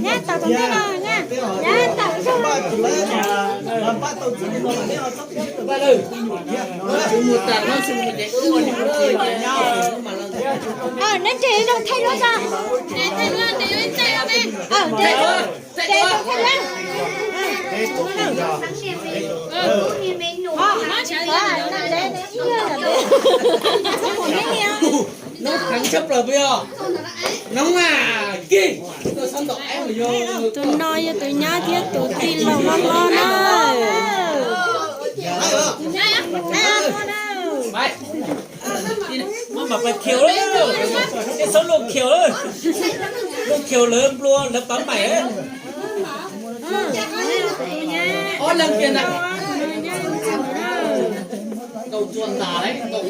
Nyab tau tus ntej no, nyab, nyab tau tus ntej no. Neb nres zoo thaij duab tso. Nres zoo thaij duab. Noob heev tshaj plaws puas yog? Noob mas kij, tuaj txhob ntaus aib mus yog. Tus no yog tus nyab thiab tus tij laug hlob hlob na. Muab mas pais khiaus lawm, txhob luaj khiaus lawm, luaj khiaus lawv nplua lawv pab maim. Ob leeg kiag na. Ntaus txuas ntas lawm.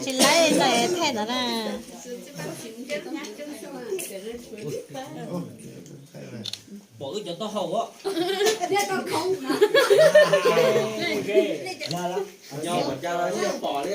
Tsis laib thaij ntawd na. Pom wb cov taub hau os. Yog ua cas los yeej pom li.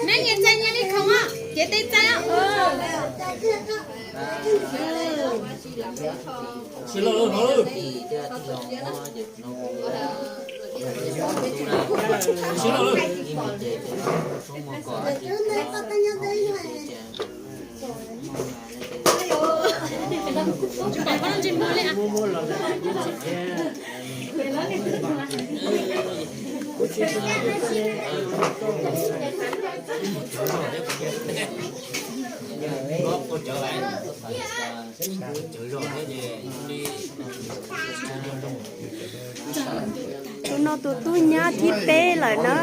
Neb nyias txais nyias li khoom os, cev tes txais os. Tus no tus tub nyab thib peb lawm na.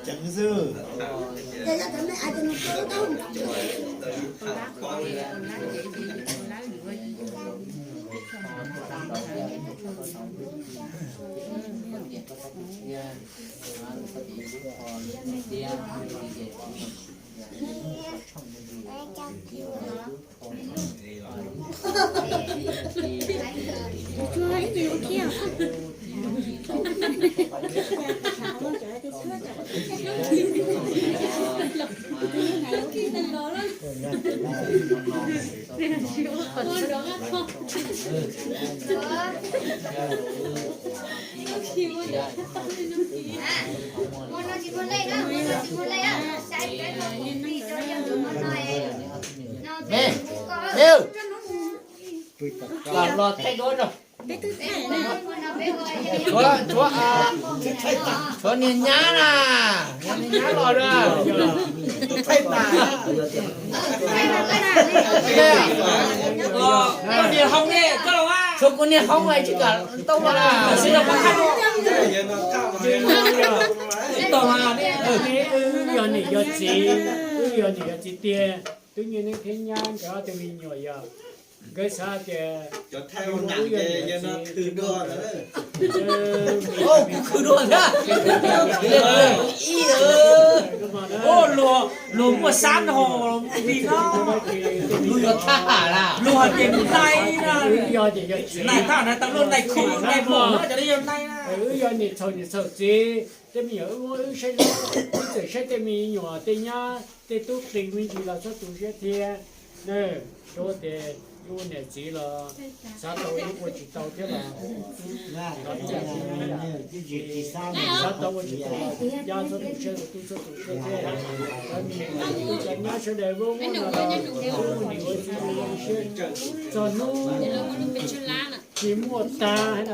Ceev xwb. Los los thaij duab rau. Tshuav, tshuav, tshuav niag nyab na, niag nyab los na. Thaij tas. Tshuav kuv niag hoob tsis kam tau los. Wb yog niam yog txiv, wb yog niam yog txiv tiag, twb nyiaj neeb thiab nyab nkawd ob tug me nyuam yog nkawd xav tias wb yog niam yog txiv, kuv khwv dua thiab. Luag muaj sab no, luag yog thaj ham, luag hais tias mus nai na, nai thaj na, tau luag nai khu nai mos cov li yog nai na. Wb yog niam txhaum niam txhaum txiv, tej me nyuam wb muab wb saib, wb txawm saib tej me nyuam tej nyab tej tub qis me ntsis los txhob tu siab thiab. Rau tias ua niam txiv los xav tau ua tsis tau thiab los, xav tau ua tsis tau los, yog txhob tu siab, tus tub txhob tu siab thiab. Cov me nyuam cov nyab sawv daws muab muab no los, ua niam ua txiv zoo siab txog hnub tsis muaj tag.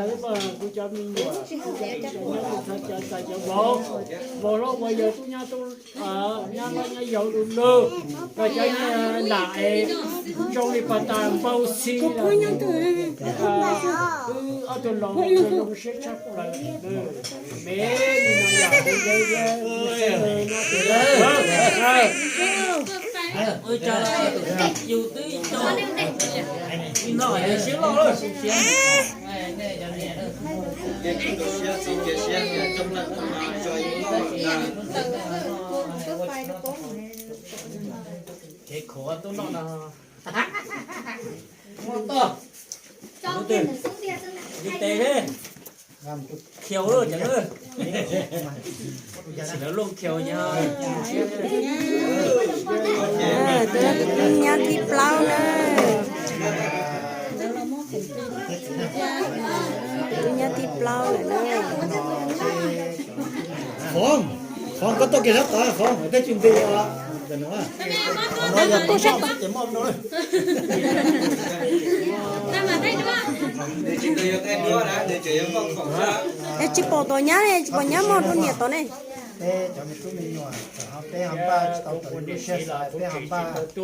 Kuv cov me nyuam, cov ntxhais cov vauv, vauv hlob vauv yau tub nyab tub nyab hlob nyab yau du lug, koj cov lam es zoo li pas tas npau xi los, wb ob tug laus zoo siab tshaj plaws. Me me no yam yus twb no siab loj lawm. Kev khuav tub noj no. Muab toj. Li tes li. Khiau lawm cov lawm. Sim lawv looj khiau yog. Twb nyab thib plaub na. Twb nyab thib plaub lawm na. Foom, Foom koj tuaj kiag sab tod Foom, tej tsis nti os. Es tsis pom tom nyab ne, tsis pom nyab mog rau niam tom ne. Peb cov me tub me nyuam, peb ho npaj tsis tau raws li lub siab xav, peb ho npaj, peb ho txhob tu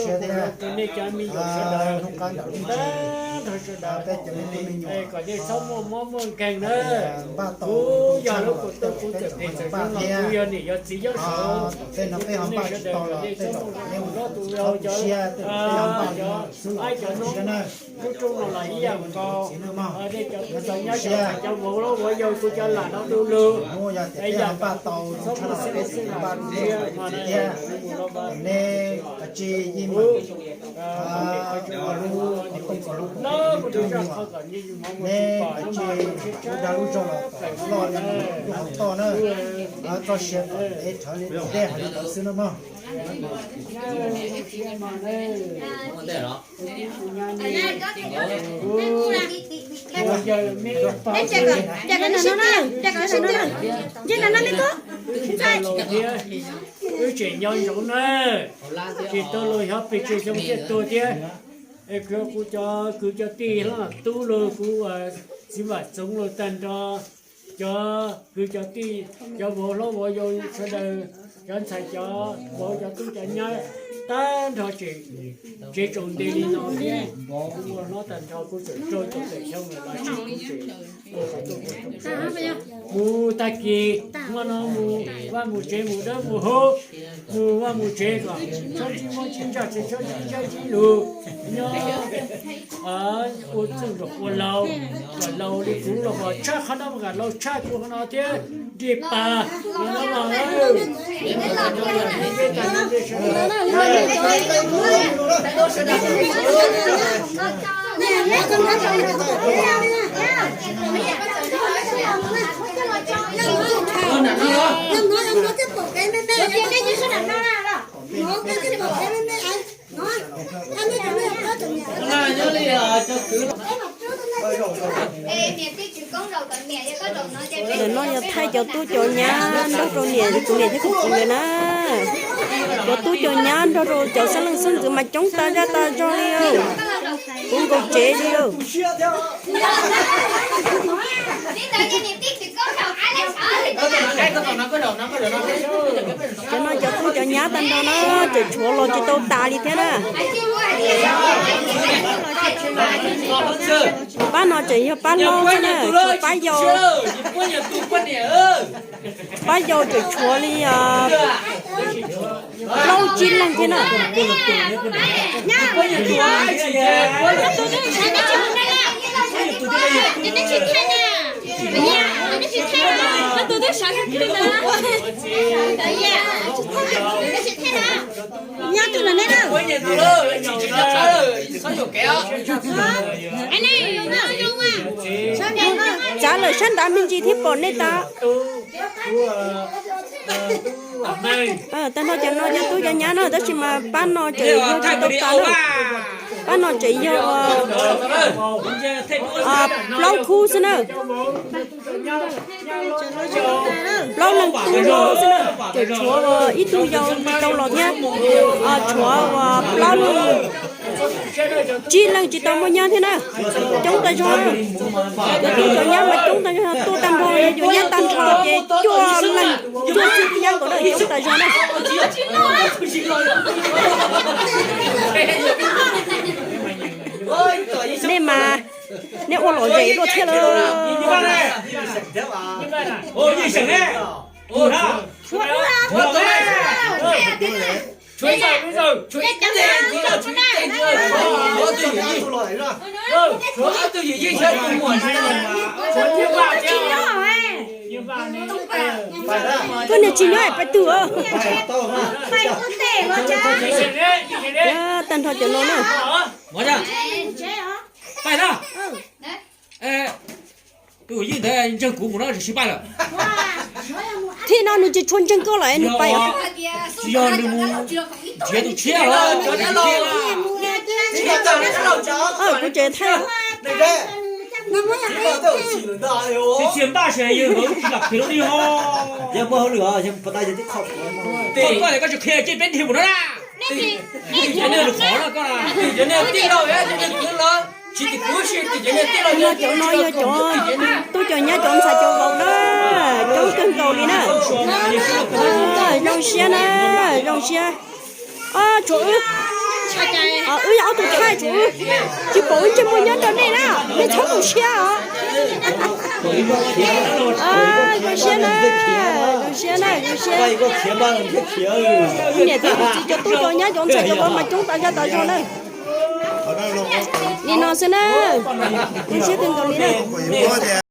siab thiab. Hnub qab nram lub ntsis, peb cov me tub me nyuam, kom nej txhob muaj mob muaj nkeeg na. Npaj tau, kuv yog lub kuv tuaj kuv txawm phem txawm zoo los kuv yog niam yog txiv yog sav. Tej no peb ho npaj tsis tau los tej zaum nej txhob tu siab, tej zaum peb ho npaj xwb los txhob tu siab na. Lub rooj no los ib yam nkaus, nej txhob tu siab. Cov vauv hlob vauv yau kuv cov lam no du lug, hnub yog tias peb ho npaj tau zoo tshaj no peb npaj rau nej thiab. Nej kav tsij yeej meem, lub, nej kav tsij dag lub zog los kom loj li lub hauv toj na. Txoj sia kom ntev rhawv li dej hais li ntawd xwb na mog. Wb tseem nco ntsoov na, tsis tau luag xyov pes tsawg xyoo thiaj tuag thiab. Es kuv cov kwv cov tij hlob tub los kuv txiv Vam Txoov los tag nrho, cov kwv cov tij, cov vauv hlob vauv yau sawv daws, cov ntxhais cov vauv cov tub cov nyab tag nrho tseem tsev tsaus nti li no thiab. Kuv ua hlob tag nrho kuv tseem raug tau tawm xyoo los tsis kuv tseem mus tag kis hmo no mus vaj mus tsev mus dawb mus huv, mus vaj mus tsev kom txhob ntsib mob ntsib ntsaj, txhob ntsib ntsaj ntsib lus, nyob ua txuj ntsuam ua laus, kom laus li kuv los kom tshaj qhov no mas kom laus tshaj kuv qhov no thiab. Nrig pas no los Ntawm no yog thaij cov tub cov nyab nrog rau niam, kuv niam thiab kuv txiv nkawd na. Cov tub cov nyab nrog rau cov xeeb leej xeeb ntxwv mas coob tas zaj tas zog li. Puv nkaus tsev li. No cov tub cov nyab tag nrho na, tseem tshuav los tsis tau tas li thiab na. Pab no tseem yog pab hlob xwb na, tshuav pab yau. Pab yau tseem tshuav li plaub tsib leeg thiab na. Nyob twg los neb na? Txav lawm sab nrad me ntsis thiab pom nej tas. Tag nrho cov no cov tub cov nyab na, tab sis mas pab no tseem yog tsis tau tas na. Pab no tseem yog plaub khub xwb na. Plaub leeg tub hlob xwb na, tseem tshuav ib tug yau tsis tau los thiab. Tshuav plaub leeg, tsib leeg tsis tau muaj nyab thiab na. Coob tag zog, cov tub cov nyab mas coob tag zog, tuaj tag nrho yuav nyab tag nrho ces cuaj leeg, cuaj tug nyab nkaus na, coob tag zog na. Nej mas, nej ua lom zem dua thiab lawm. Koj niag tsis nyob pais twg? Tag nrho cov no na. Tus Yeej ntawd ntseeg kuv mus no tsis pais lawm. Thib no nws tsis tshua ntseeg koj lawm nws pais os. Tsis yog nws mus nrhiav tus tshiab los. Kuv tseem thaij. Tsis tsis npaj seb yog ntawd tsis lam qhia lub li ho. Koj koj tsis qhia ces peb nrhiav mus no na. Cov niag lus qhov no koj, cov niag tij laug, cov niag kwv los, tsis tim kuv, tsis tim cov niag tij laug, cov no yog cov tub cov nyab cov ntxhais cov vauv na, coob kawg nkaus li na. Zoo siab na, zoo siab. Tshuav wb, wb yog ob tug thaij tshuav wb, tsis pom wb ntsej muag nyob rau nej na, nej txhob tu siab os. Zoo siab na, zoo siab na, zoo siab. Kuv niam thiab kuv txiv cov tub cov nyab cov ntxhais cov vauv mas coob tas zog tas zog na. Nim no xwb na, zoo siab kawg nkaus li na.